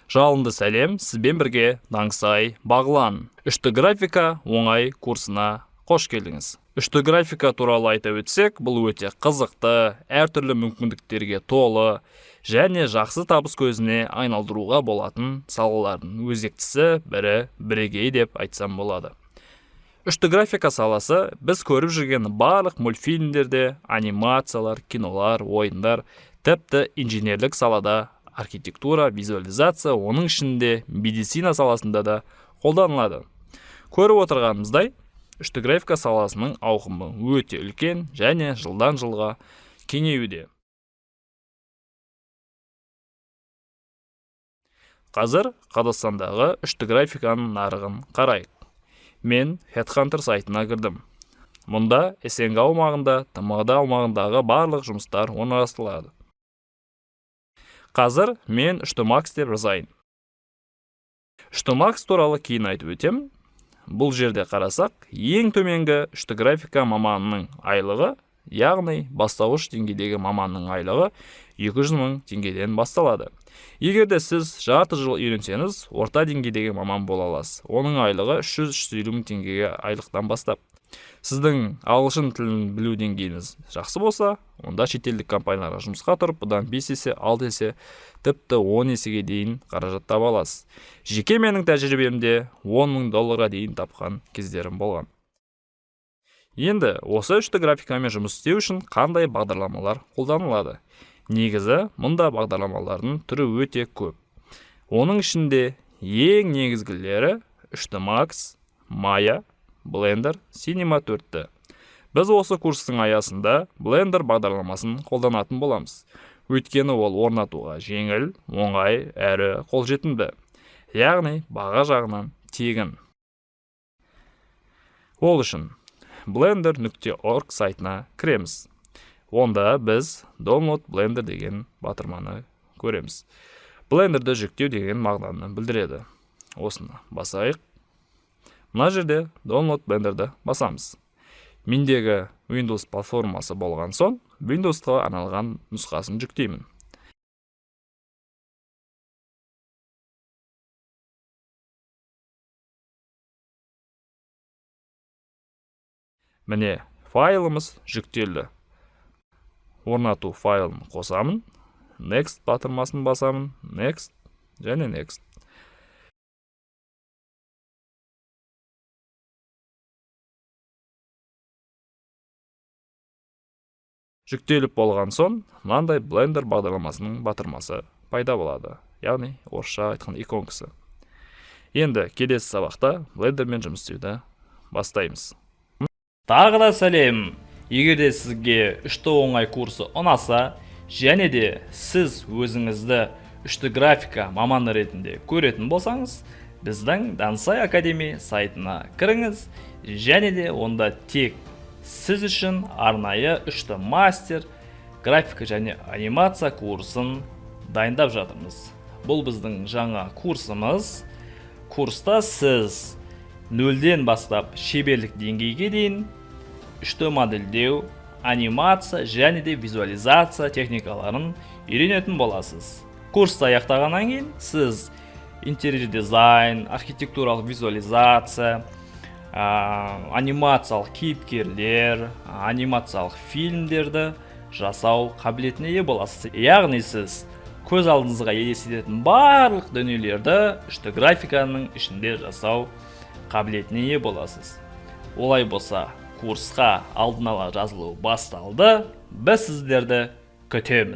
Жалынды сәлем! Сізбен бірге Даңсай Бағлан. 3D графика оңай курсына қош келдіңіз. 3D графика туралы айта өтсек, бұл өте қызықты, әртүрлі мүмкіндіктерге толы және жақсы табыс көзіне айналдыруға болатын салалардың өзектісі бірі, бірегей деп айтсам болады. 3D графика саласы біз көріп жүрген барлық мультфильмдерде, анимациялар, кинолар, ойындар, тіпті инженерлік салада, архитектура, визуализация, оның ішінде медицина саласында да қолданылады. Көріп отырғанымыздай, 3D графика саласының ауқымы өте үлкен және жылдан жылға кеңеюде. Қазір Қазақстандағы 3D графиканың нарығын қарайық. Мен Headhunter сайтына кірдім. Мұнда СНГ аумағында, ТМД аумағындағы барлық жұмыстар орналастырылады. Қазір мен 3D Max деп жазайын. 3D Max туралы кейін айтып өтемін. Бұл жерде қарасақ, ең төменгі 3D графика маманының айлығы, яғни бастауыш деңгейдегі маманның айлығы 200 мың теңгеден басталады. Егер де сіз жарты жыл үйренсеңіз, орта деңгейдегі маман бола аласыз. Оның айлығы 300-350 мың теңгеге айлықтан бастап. Сіздің ағылшын тілін білу деңгейіңіз жақсы болса, онда шетелдік компанияларға жұмысқа тұрып, бұдан 5 есе, 6 есе, тіпті 10 есеге дейін қаражат таба аласыз. Жеке менің тәжірибемде 10 мың долларға дейін тапқан кездерім болған. Енді осы 3D графикамен жұмыс істеу үшін қандай бағдарламалар қолданылады? Негізі мұнда бағдарламалардың түрі өте көп. Оның ішінде ең негізгілері 3D Max, Maya, Blender, Cinema 4D. Біз осы курстың аясында Blender бағдарламасын қолданатын боламыз. Өйткені ол орнатуға жеңіл, оңай әрі қолжетімді. Яғни баға жағынан тегін. Ол үшін blender.org сайтына кіреміз. Онда біз Download Blender деген батырманы көреміз. Blenderді жүктеу деген мағынаны білдіреді. Осыны басайық. Мына жерде Download Blenderді басамыз. Мендегі Windows платформасы болған соң, Windowsқа арналған нұсқасын жүктеймін. Міне, файлымыз жүктелді. Орнату файлын қосамын. Next батырмасын басамын. Next және Next. Жүктеліп болған соң, мынандай Blender бағдарламасының батырмасы пайда болады. Яғни орысша айтқан иконкасы. Енді келесі сабақта Blenderмен жұмыс істеуді бастаймыз. Тағы да сәлем! Егер де сізге 3D оңай курсы ұнаса, және де сіз өзіңізді 3D графика маманы ретінде көретін болсаңыз, біздің Дансай Академи сайтына кіріңіз және де онда тек сіз үшін арнайы 3D мастер, графика және анимация курсын дайындап жатырмыз. Бұл біздің жаңа курсымыз. Курста сіз нөлден бастап шеберлік деңгейге дейін 3D модельдеу, анимация және де визуализация техникаларын үйренетін боласыз. Курсты аяқтағаннан кейін сіз интерьер дизайн, архитектуралық визуализация, анимациялық кейіпкерлер, анимациялық фильмдерді жасау қабілетіне ие боласыз. Яғни сіз көз алдыңызға елестететін барлық дүниелерді 3D графиканың ішінде жасау қабілетіне ие боласыз. Олай болса, курсқа алдын ала жазылу басталды. Біз сіздерді күтеміз.